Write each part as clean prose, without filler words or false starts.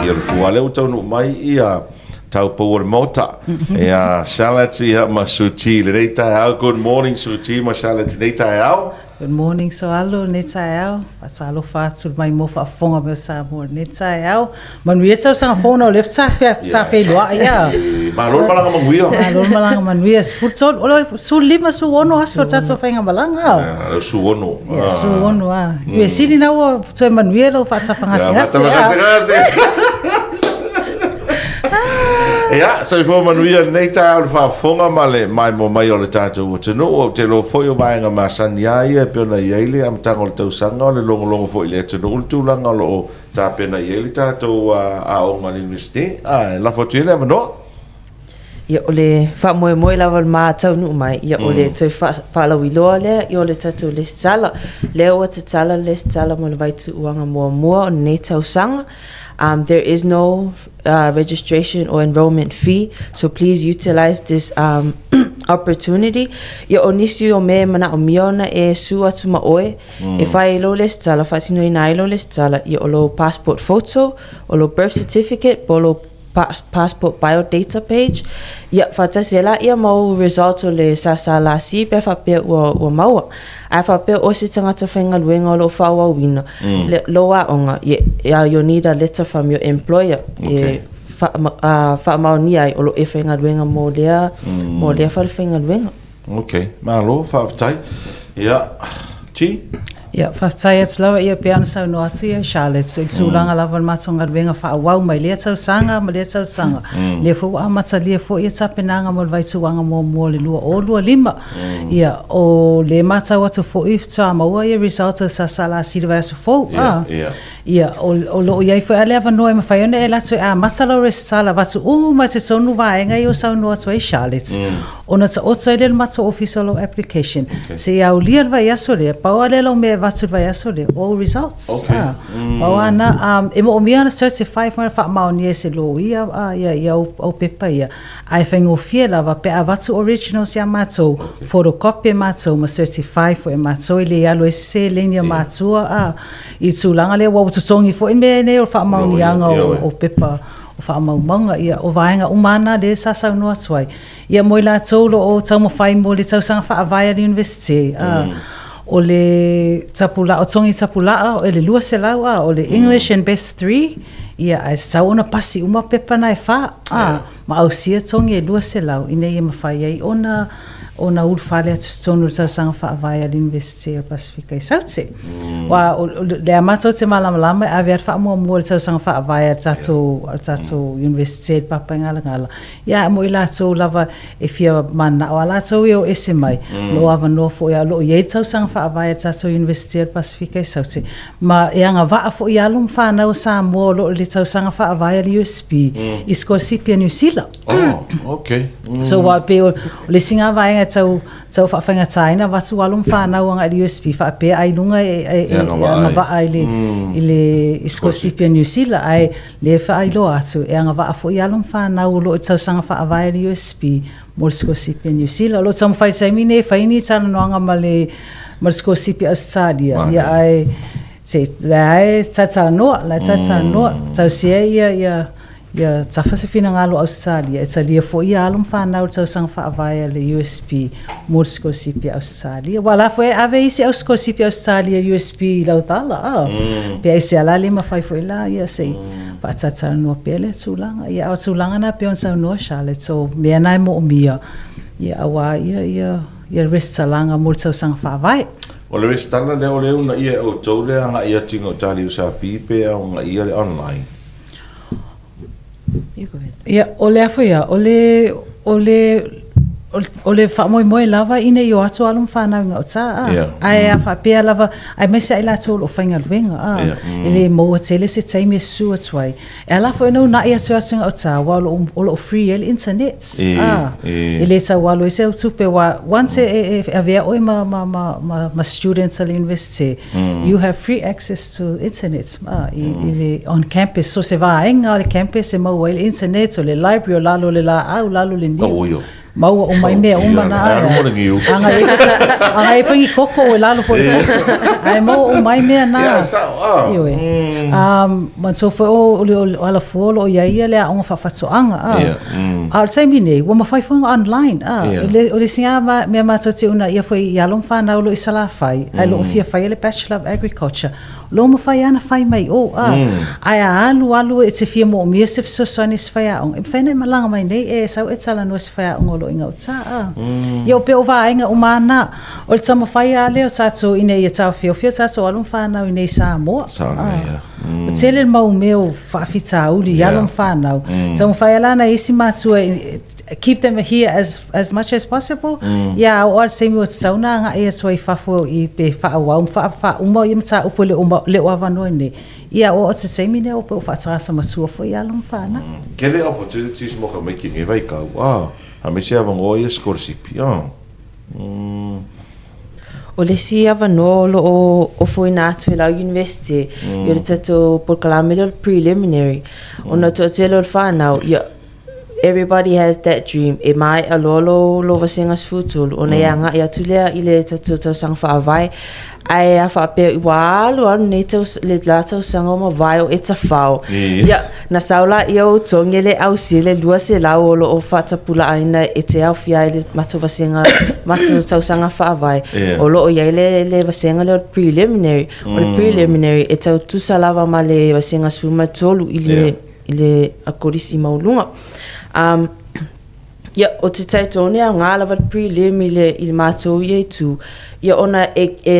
o le fua. Lea ua taunuu mai ia taupou o le Maota, ia Charlotte ia ma Suti i lenei taeao. Good morning Suti ma Charlotte i lenei taeao. Good morning Soalo i lenei taeao. Faatalofa atu i le maimoa faafofoga mai o Samoa i lenei taeao. Manuia le tausaga fou ona o lea faatoa feiloai a. Malo le malaga manuia. Malo le malaga manuia. 13, o le 15, 16 aso o le tatou faigamalaga. O le 16. Ia, 16 a. Mea sili na ua toe manuia lou faatafagasegase. Ia, soifua manuia lenei taeao i le faafofoga ma le maimoa mai o le tatou atunuu. Ou te iloa foi o vaega masani lava ia e pei ona i ai le amataga o le tausaga, o le logologo foi i le atunuu le tulaga o lo o tapena i ai le tatou aoga a le Iunivesite. Ae lafo atu ia le avanoa. Ia, o le faamoemoe lava o le ma taunuu mai, ia o le toe faalauiloa lea, ia o le tatou lesitala. Lea ua tatala le lesitala mo le vaituuaga muamua o lenei tausaga. There is no registration or enrollment fee, so please utilize this opportunity. Ia o nisi o mea e manaomia ona e su atu ma oe, e fai ai lou lesitala, faatinoina ai lou lesitala, ia o lou passport photo, o lou birth certificate po o lou passport biodata page, ia faatasi ai laia ma ou results o le SSLC pe a faapea ua, ua maua. Ae faapea o se tagata faigaluega o lo o faaauauina le, lou aoga, ia, you'll need a letter from your employer e faamaonia ai o lo o e faigaluega mo lea, mo lea falefaigaluega. Ok, malo, faafetai. Ia, Chi? Ia, faafetai atu lava, ia pei ona saunoa atu ia Charlotte, i le tulaga lava o le matou galuega faaauau mai lea tausaga ma lea tausaga. Lea foi ua amatalia foi ia tapenaga mo le vaituaga muamua o le 2025. Ia, o lea e matau atu foi faatoa maua ia results o le SSLC i le vaiaso fou. Ia, o, o lo o i ai foi lava le avanoa e mafai ona e alu atu e amata lau resitala, avatu uma i totonu vaega ia ua saunoa atu ai Charlotte, ona taoto ai lea i le matou ofisa o lau application, seia aulia le vaiaso lea, pau lava lea o lau mea e avatu i le vaiaso lea, o ou results. Pau lava lena, e moomia ona certify foi ona faamaonia e se loia ia, ia au, au pepa ia, Ae faigofie lava pe a avatu originals ia matou, photocopy e matou ma certify foi e matou, e le alu ai se seleni a matua a i le tulaga lea, aua ua totogi foi mea nei o le faamaoniaga o pepa o faamaumauga. Ia, o vaega uma lava na lea sa saunoa atu ai. Ia mo i latou o lo o taumafai mo le tausaga faavae a le Iunivesite, a, o le tapulaa, o togi tapulaa o le 200 a, o le English and Best 3, ia, ae tatau ona pasi uma pepa na e fa, a. ma ausia togi e 200 ina ia mafai ai ona ona ulufale atu i totonu o le tausaga faavae a le Iunivesite o le Pasefika i Saute. Aua o lea matou te malamalama e ave lava le faamuamua i le tausaga faavae a le tatou a le tatou Iunivesite i le Papaigalagala, ia a mo i latou lava e fia mananao lava latou e o ese mai, o lo o avanoa foi o lo o i ai le tausaga faavae a le tatou Iunivesite o le Pasefika i Saute. Ma e agavaa foi i alo ma fanau a Samoa o lo o i le tausaga faavae a le USP i sikolasipi a Niu Sila. Oh, okay. So aua pei o le isi lena vaega e tau tau faafaigataina avatu alo ma fanau agai i le USP faapea ailoga e e e agavaa i le i le i sikolasipi a Niu Sila ae lea e faailoa atu e agavaa foi i alo ma fanau o lo o i le tausaga faavae a le USP mo le sikolasipi a Niu Sila. O lo o taumafai i le taimi lenei e fai ni talanoaga ma le ma le sikolasipi a Ausetalia, ia ae se la e talatalanoa, la e talatalanoa, tausia ia ia ia tafa se finagalo o Ausetalia e talia foi ia alo ma fanau i le tausaga faavae a le USP mo le sikolasipi a Ausetalia. Aua o la foi e ave isi au sikolasipi a Ausetalia i USP i Lautala, a. Pe aisea la le mafai foi la ia se i faatalatalanoa pea lea tulaga. Ia a o tulaga na pei ona saunoa Charlotte, so mea na e moomia ia aua ia ia ia le resitalaga mo le tausaga faavae. O le resitala lea o lea e uunaia e outou le agai atu i gauta i le USP pe a uunaia le online? Ia, o le a foi a, o le, o le, o le faamoemoe lava ina ia o atu alo ma fanau i gauta, a. Yeah. Ae a faapea lava, aemaise lava i latou o lo o faigaluega, a. Yeah. E le maua tele se taimi e susu atu ai. E ala foi ona uunai atu atu i gauta, aua o lo o, o lo o free ai le internet, a. E le tau alu ai se au tupe, aua once e, e, e avea oe ma, ma, ma, ma, ma student a le universite, you have free access to internet, a, i, i le, on campus. So se vaega o le campus e maua ai le internet, o le library, o lalo o le laau, lalo o le niu. Oh, io. Maua uma ai mea uma na. Alu mo le niu. Aga e foi ni koko o lalo foi le koko. Ae maua uma ai mea na. Ia, sao, ah. Ioe. Ma so foi o o Alafua o lo o i ai ia le aoga faafatoaga. Ah. Ia. A o le taimi nei, ua mafai foi ona online. Ah. Ia. O le isi lava mea matou te uunaia foi i alo ma fanau o lo o i Salafai, ae lo o fia faia le Bachelor of Agriculture, Lo mafai lava ona fai mai o, a. Ae a alu alu e te fia moomia se fesoasoani i se faiaoga, e mafai ona e malaga mai nei e sau e talanoa i se faiaoga o lo o i gauta, a. Ia o pei o vaega uma lava na. O le taumafai lava lea o tatou ina ia taofiofi o tatou alo ma fanau i nei i Samoa. Saoa. Ua tele le mau mea o faafitauli i alo ma fanau. Taumafai lava la nai isi matua keep them here as, as much as possible. Ia, a oo lava i le taimi ua tatau ona agai atu ai i fafo i pe faaauau ma faauma ia mataupu e le o avanoa nei. Ia, a oo atu i le taimi lea ua pei ua faatagata matua foi alo ma fanau. Tele opportunities mo tamaiti i lenei vaitau, a, aemaise avanoa ia sikolasipi, a. O le isi avanoa o lo o ofoina atu e lau University, ia o le tatou polokalame lea o le preliminary. Ona o le toatele o le whanau, ia, everybody has that dream, e maea loa lou, lou vasega 13, ona e agai atu lea i le tatou tausaga faavae. Ae a faapea ua alu alu lenei taus, le la tausaga ua mavae o e tafao, ia, na sau laia o togi e le ausia le 200 o lo o faatapulaaina e te aofia ai le matou vasega, matou tausaga faavae. O lo o i ai le, le vasega lea o le preliminary. O le preliminary e tau tusa lava ma le vasega 13 i le, i le Kolisi maualuga. Um, ia, o te talitonu e aoga lava le prelim i le, i le matou ia itu, ia ona e, e,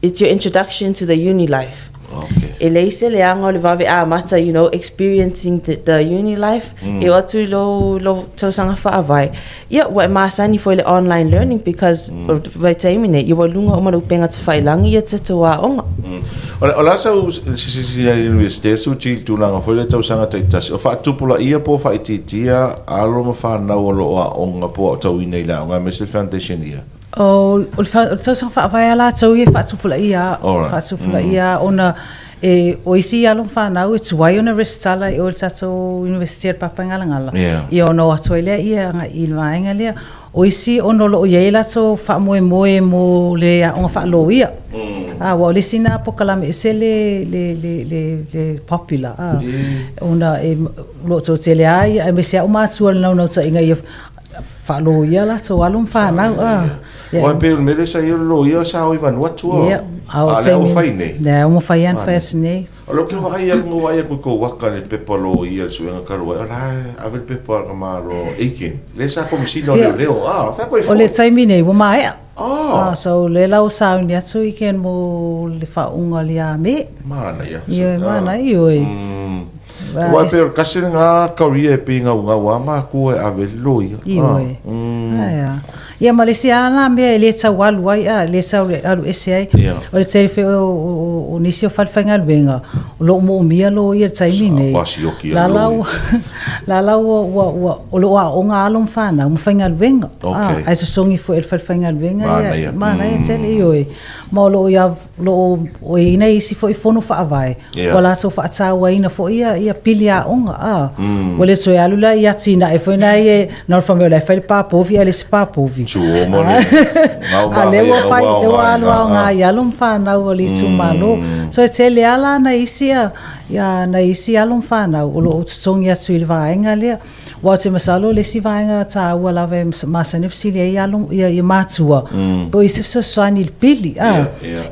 it's your introduction to the uni life. Okay. E leai se leaga o le vave amata, you know, experiencing the uni life, e oo atu i lou, lou tausaga faavae. Ia, ua e masani foi i le online learning because o le vaitaimi nei, ia ua luga uma o le upega tafailagi ia tatou aoga. O le a sau silasila i le Iunivesite Suti i le tulaga foi lea tausaga taitasi, o faatupulaia po o faaitiitia alo ma fanau o lo o aoga po o aotauina i le aoga aemaise le foundation year? O le tausaga faavae a latou ia e faatupulaia lava, faatupulaia lava ona e, o isi alo ma fanau e tuai ona resitala i o i le tatou Iunivesite o le Papaigalagala, ia ona o atu ai lea ia agai i le vaega lea. O isi ona o lo o i ai latou faamoemoe mo le aoga faaloia, aua o le isi lena polokalame ese le, le, le, le, le popular, a, ona e, o lo o toatele lava ia, aemaise lava matua i le naunautaiga ia faaloia latou alo ma fanau, a. Aua e pei o le mea lea sa i ai o le loia sa o i Vanuatu, a o lea ua fai nei. Lea ua fai lava na fai atu nei. O lea ou te vaai atu, na ou vaai atu i kou aka i le pepa loia i le suega talu ai, o la e ave le pepa a le Malo Aiken, lea sa Komesina o Leoleo, a, fea koe foi? O le taimi nei ua maea. So lea la ua sauni atu Aiken mo le faauuga o le ia Me. Manaia. Ioe, manaia, ioe. Aua e pei o le tasi lena career e pei e naunau lava matua e ave le loia. Ioe. Ae a. Ia ma le isi lava la mea e le tau alu ai, a, e le tau alu ese ai. O le tele foi o nisi o falefaigaluega o lo o moomia loia i le taimi nei. La la ua, la la ua, ua, ua, o lo o aooga alo ma fanau ma faigaluega. Ae sosogi foi e le falefaigaluega ia. Manaia tele, ioe. Ma o lo o ia, lo o i ai nai isi foi fono faavae ua latou faatauaina foi ia, ia pili aoga, a. Ua le toe alu la i atinae foi na ia, na o le fai mai o la e fai le pā povi ae le isi pā povi. A lea ua fai, lea ua alu aoga i alo ma fanau a le itumalo. So e tele lava la nai isi a, ia nai isi alo ma fanau o lo o totogi atu i le vaega lea. Aua ou te masalo o le isi vaega taua lava e masani ona fesili ai alo, ia, ia matua, po o i ai se fesoasoani i le pili, a.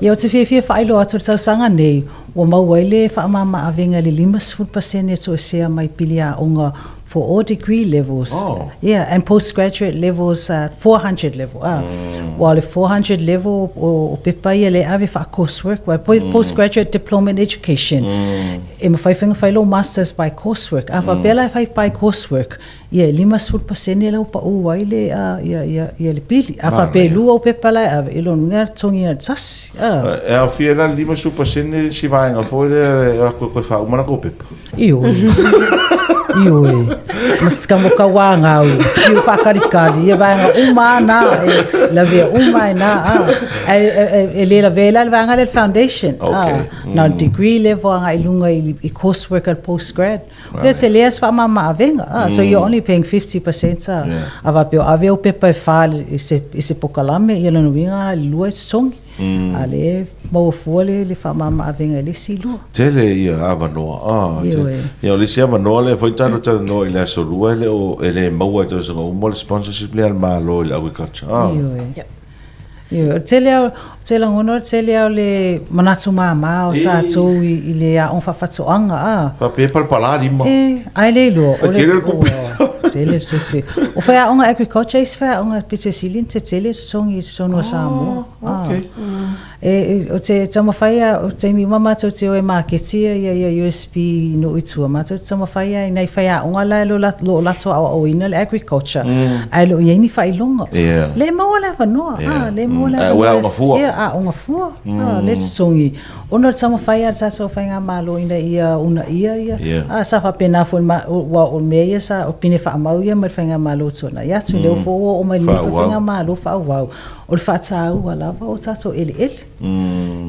Ia ou te fiafia e faailoa atu i le tausaga nei, ua maua ai le faamama-avega i le 50% e toesea mai pili aoga for all degree levels, yeah, and postgraduate levels, 400 level, a. Aua o le 400 level o pepa ia lea e ave faa-coursework, aua e postgraduate diploma in education, E mafai foi ona fai lou Masters by coursework. A faapea la e fai by coursework, ia e 50% la ua pau ai le, ia, ia, ia le pili. A faapea e lua ou pepa la e ave, i lona uiga e totogi na o le tasi. E aofia la le 50% si vaega foi lea e o atu e toe faauma la tou pepa? Ioe. Ioe. Ma se ka mo kauāgau, fiu faakalikali, ia vaega uma lava na, e lavea uma ai na, a. Ae e, e le lavea ai la le vaega lea le foundation, Okay. a. Na o le degree level agai i luga i, i coursework a le postgrad. Right. Lea tele se faamama avega, a. So you're only paying 50%, a. Yeah. A faapea o ave au pepa e fa i se, i se pokalame, ia lona uiga na le lua e totogi. A lea e maua fua le, le faamama avega i le isi lua. Tele ia avanoa. Ah, Ioe. Ia, o le isi avanoa lea foi tatou talanoa i le aso lua, e le o, e le maua i tausaga uma le sponsorship lea a le Malo i le agriculture. Ah. Ioe. Ioe. O le tele lava, ou te lagona o le tele lava o le manatu mama o tatou i, i le aoga faafatoaga, ah. Faapea e palapala lima. E, ae le iloa. O le tele le tupe. O, tele le tupe. O faiaoga agriculture, isi faiaoga pito sili ona tetele totogi i totonu o Samoa. Ah, okay. E, o te taumafai a, o taimi uma matou te o e maketi ia, ia, ia USP i nuu i tua, matou te taumafai a i nai faiaoga la e lo, lo o latou aoaoina le agriculture, ae le o i ai ni faailoga. Yeah. Le maua le avanoa, Yeah. ah, le maua le Ae ua avanoa. aoga fua. Ia, aoga fua, ah, le totogi. Ona o le taumafai a le tatou faigamalo ina ia uunaia ia, Yeah. ah, sa faapena foi ma, ua o mea ia sa, o pine faamau ia mai le faigamalo tuanai atu, lea foi ua oo mai i lenei foi Faaauau. faigamalo faaauau. O le faataua lava o tatou eleele.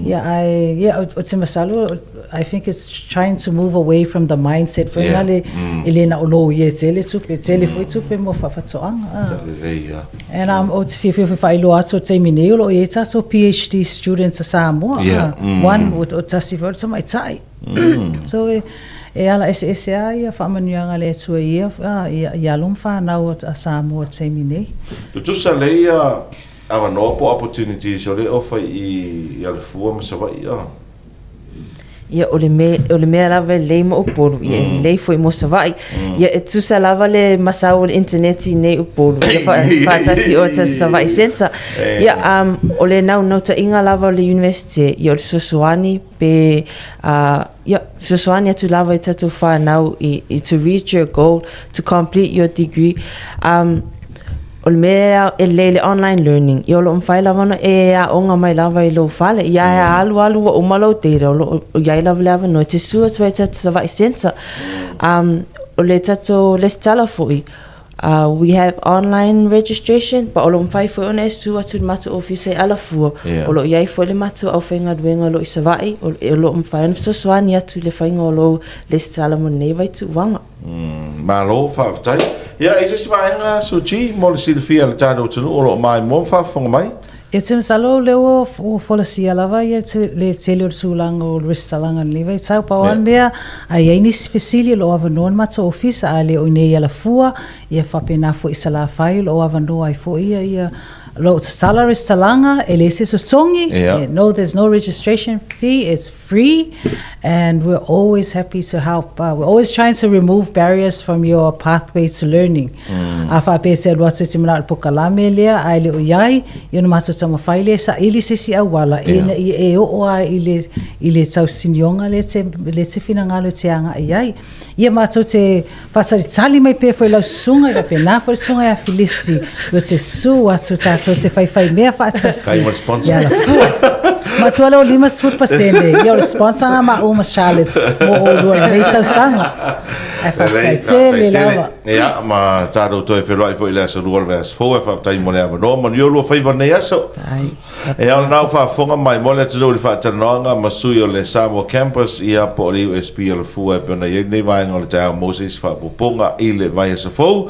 Ia, ae, ia, ou te masalo, I think it's trying to move away from the mindset foi Yeah. lale, e le na o lōia e tele tupe, e tele foi tupe mo faafatoaga. Ah. Lelei, ia. And um, ou te fiafia foi faailoa atu o le taimi nei, o lo o i ai tatou PhD students a Samoa. Yeah. Ah. One, o, o tasi foi o le tamaitai. So e, e ala eseese lava ia faamanuiaga a le Atua i ia, i, i alo ma fanau a Samoa i le taimi nei. Tutusa lea ia avanoa po o opportunities o lea e ofa i i Alafua ma Savaii a. Ia, o le me, o le mea lava e lelei mo Upolu, ia e lelei foi mo Savaii. Ia, e tusa lava le masau o le internet i nei Upolu, ia fa, faatasi oe ta Savaii Centre. Ia, um, o le naunautaiga lava o le Universite, ia o le fesoasoani Pe, uh, ia, fesoasoani atu lava i tatou whanau i, i to reach your goal, to complete your degree. Um, o le mea e lelei le online learning, ia o lo o mafai lava ona e aoga mai lava i lou fale. Ia e alu alu ua uma lou data, o lo o i ai lava le avanoa e te sue atu ai i tatou Savaii Centre. Um, o le tatou lesitala foi, Uh, we have online registration, but o lo o mafai foi ona e su atu i le matou ofisa i Alafua. Yeah. O lo o i ai foi le matou aufaigaluega o lo o i Savaii, o, o lo o mafai ona fesoasoani atu i le faiga o lou lesitala mo lenei vaituuaga. Mm, malo, faafetai. Ia, i se isi vaega, Suji, mo le silafia e le tatou atunuu o lo o maimoa ma faafofoga mai. Ia te masalo o lea ua ua folasia lava ia le tele o le tulaga o le resitalaga i lenei vaitau. Pau lava le mea, a i ai nisi fesili o lo o avanoa le matou ofisa, a le o i inei i Alafua, ia faapena foi i Salafai o lo o avanoa ai foi ia ia o lo o tatala resitalaga, e leai se totogi, no there's no registration fee, it's free and we're always happy to help. Uh, we're always trying to remove barriers from your pathway to learning. Mm. A faapea te alu atu e te manao i le pokalame lea, ae le o iai, i ona matou taumafai lea e saili se isi auala, yeah. ina ia e oo ai i le, i le tausinioga lea te, lea te finagalo e te agai ai. Ia matou te faatalitali mai pea foi lau susuga, e faapena foi le susuga ia Filisi, ua te su atu tatou te faifai mea faatasi. Kai mo le sponsor. Ia Alafua. Matua leo 50%, ia o le sponsor nga maua ma Charlotte mo oulua i lenei tausaga. Ae faafetai tele lava. Ia, ma tatou toe feiloai foi i le aso lua o le vaiaso fou, ae faafetai mo le avanoa. Manuia o lua faiva i lenei aso. Ai. E ao lena ua faafofoga mai mo le atunuu i le faatalanoaga ma sui o le Samoa Campus ia po o le USP Alafua e pei ona i ai lenei vaega o le taeao mo se isi faaopoopoga i le vaiaso fou.